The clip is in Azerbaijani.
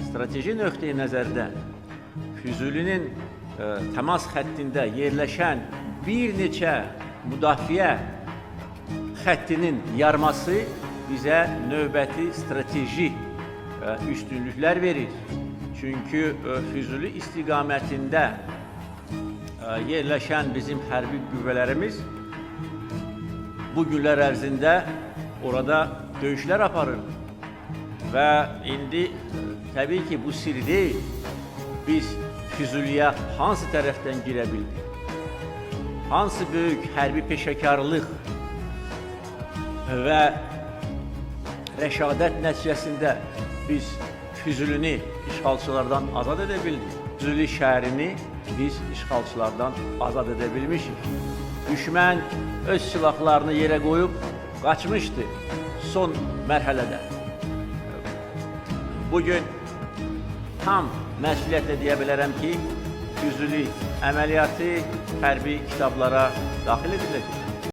Strateji nöqteyi nəzərdən Füzulinin təmas xəttində yerləşən bir neçə müdafiə xəttinin yarması bizə növbəti strateji üstünlüklər verir. Çünki Füzuli istiqamətində yerləşən bizim hərbi qüvvələrimiz bu günlər ərzində orada döyüşlər aparır. Və indi təbii ki, bu sir deyil. Biz Füzuliyə hansı tərəfdən girə bildik? Hansı böyük hərbi peşəkarlıq və rəşadət nəticəsində biz Füzulini işğalçılardan azad edə bildik. Füzuli şəhərini biz işğalçılardan azad edə bilmişik. Düşmən öz silahlarını yerə qoyub qaçmışdı son mərhələdə. Bugün tam məsuliyyətlə deyə bilərəm ki, Füzuli əməliyyatı hərbi kitablara daxil ediləcək.